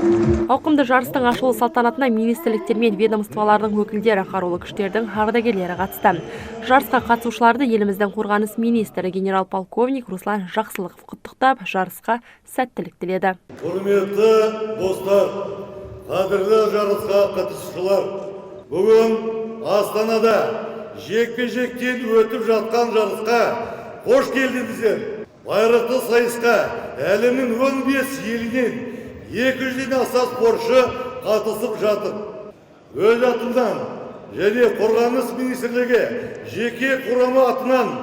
Ауқымды жарыстың ашылу салтанатына министрліктер мен ведомстволардың өкілдері, қарулы күштердің ардагерлері қатысты. Жарысқа қатысушыларды еліміздің қорғаныс министрі генерал-полковник Руслан Жақсылықов құттықтап, жарысқа сәттілік тіледі. Құрметті достар, қадірлі жарысқа қатысушылар, бүгін Астанада жекпе-жектен өтіп жатқан жарысқа қош келдіңіздер. Байрақты сайысқа әлемнің 15 елінен 200-ден аса спортшы қатысып жатыр. Өз атымнан және Қорғаныс министрлігі жеке құрамы атынан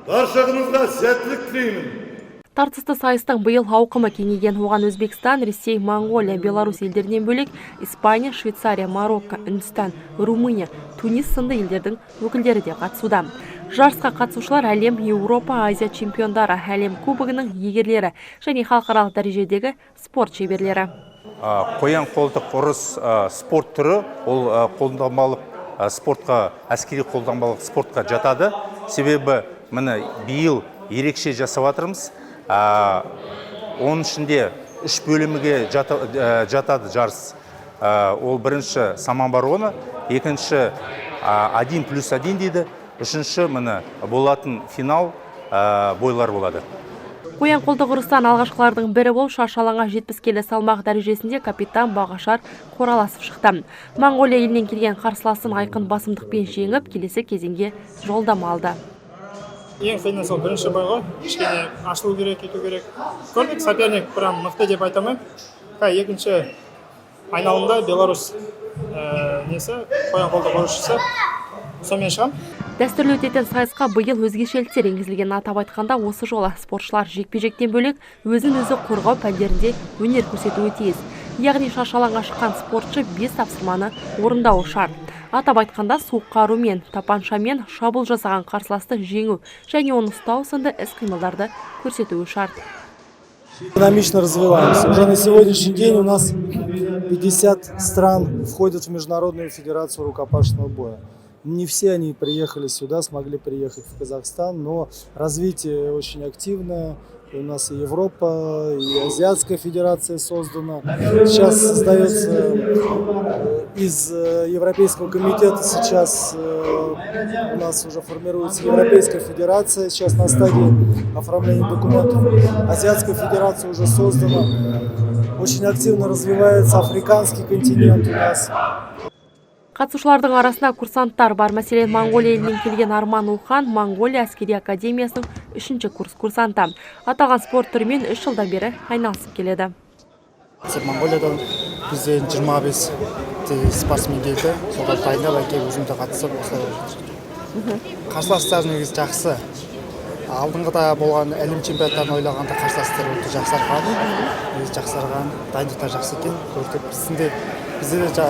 баршаңызға сәттілік тілеймін. Тартысты сайыстың биыл ауқымы кеңейген. Оған Өзбекстан, Ресей, Моңғолия, Беларусь елдерінен бөлек Испания, Швейцария, Марокко, Үндістан, Румыния, Тунис сынды елдердің өкілдері де қатысуда. Жарысқа қатысушылар әлем, Еуропа, Азия чемпиондары, әлем кубогының иегерлері және халықаралық дәрежедегі спорт шеберлері. Қоян қолтық ұрыс спорт түрі, ол қолданбалық спортқа, әскери қолданбалық спортқа жатады. Себебі міне, биыл ерекше жасап жатырмыз. Оның ішінде үш бөлімге жатады жарыс. Ол бірінші самооборона, екінші 1+1 дейді, үшінші міне болатын финал бойлар болады. Қоян қолтық ұрыстан алғашқылардың бірі болып шаршы алаңға 70 келі салмақ дәрежесінде капитан Бағашар Қораласов шықты. Моңғолия елінен келген қарсыласын айқын басымдықпен жеңіп, келесі кезеңге жолдама алды. Ең қиыны сол бірінші бой ғой, кішкене ашылу керек, ету керек. Көрдік, соперник прям мықты деп айта алмаймын. Екінші айналымда Беларусь несі, қоян қолтық ұрысшысы, сонымен шығамын. Дәстүрлі өтетін сайысқа биыл өзгешеліктер енгізілген. Атап айтқанда, осы жолы спортшылар жекпе-жектен бөлек өзін өзі қорғау пәндерінде өнер көрсетуі тиіс. Яғни шаршы алаңға шыққан спортшы 5 тапсырманы орындауы шарт. Атап айтқанда, суық қарумен, тапаншамен шабуыл жасаған қарсыласты жеңу және оны ұстау сынды іс-қимылдарды көрсетуі шарт. Динамично развиваемся. Уже на сегодняшний день у нас 50 стран входят в Международную федерацию рукопашного боя. Не все они приехали сюда, смогли приехать в Казахстан, но развитие очень активное. У нас и Европа, и Азиатская федерация создана. Сейчас создается из Европейского комитета, сейчас у нас уже формируется Европейская федерация, сейчас на стадии оформления документов. Азиатская федерация уже создана. Очень активно развивается африканский континент у нас. Қатысушылардың арасында курсанттар бар. Мәселен, Моңғолия елінен келген Арман Ухан Моңғолия әскери академиясының үшінші курс курсанты. Аталған спорт түрімен 3 жылдан бері айналысып келеді. Моңғолиядан бізден 25 спортсмен келді. Соларды дайындап әкеліп, өзім де қатысып, осылай болып жатыр. Қарсыластар негізі жақсы. Алдыңғыда болған әлем чемпионаттарын ойлағанда, қарсыластар өте жақсарған, негізі жақсарған, дайындықтар жақсы екен, көрдік. Біздің де, бізде де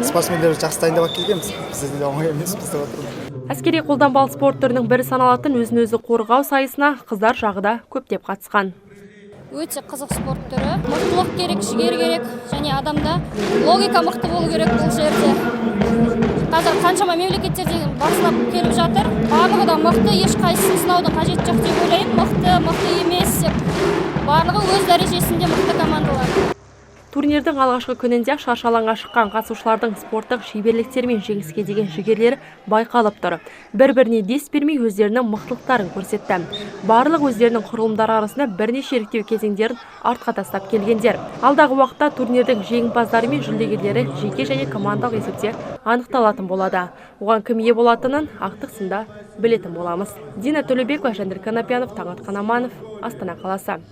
спортсмендер жақсы дайындап алып келгенбіз, бізде де оңай емес біз деп отырмын. Әскери қолданбалы спорт түрінің бірі саналатын өзін өзі қорғау сайысына қыздар жағы да көптеп қатысқан. Өте қызық спорт түрі. Мықтылық керек, жігер керек және адамда логика мықты болу керек. Бұл жерде қазір қаншама мемлекеттерден бақсылап келіп жатыр, барлығы да мықты. Ешқайсысын сынаудың қажеті жоқ деп ойлаймын, мықты, мықты емес деп. Барлығы өз дәрежесінде мықты командалар. Турнирдің алғашқы күнінде шаршы алаңға шыққан қатысушылардың спорттық шеберліктері мен жеңіске деген жігерлері байқалып тұр. Бір-біріне дес бермей, өздерінің мықтылықтарын көрсетті. Барлық өздерінің құрылымдары арасында бірнеше іріктеу кезеңдерін артқа тастап келгендер. Алдағы уақытта турнирдің жеңімпаздары мен жүлдегерлері жеке және командалық есепте анықталатын болады. Оған кім ие болатынын ақтық сында білетін боламыз. Дина Төлебекова, Жәндір Канапянов, Таңатқан Аманов, Астана қаласы.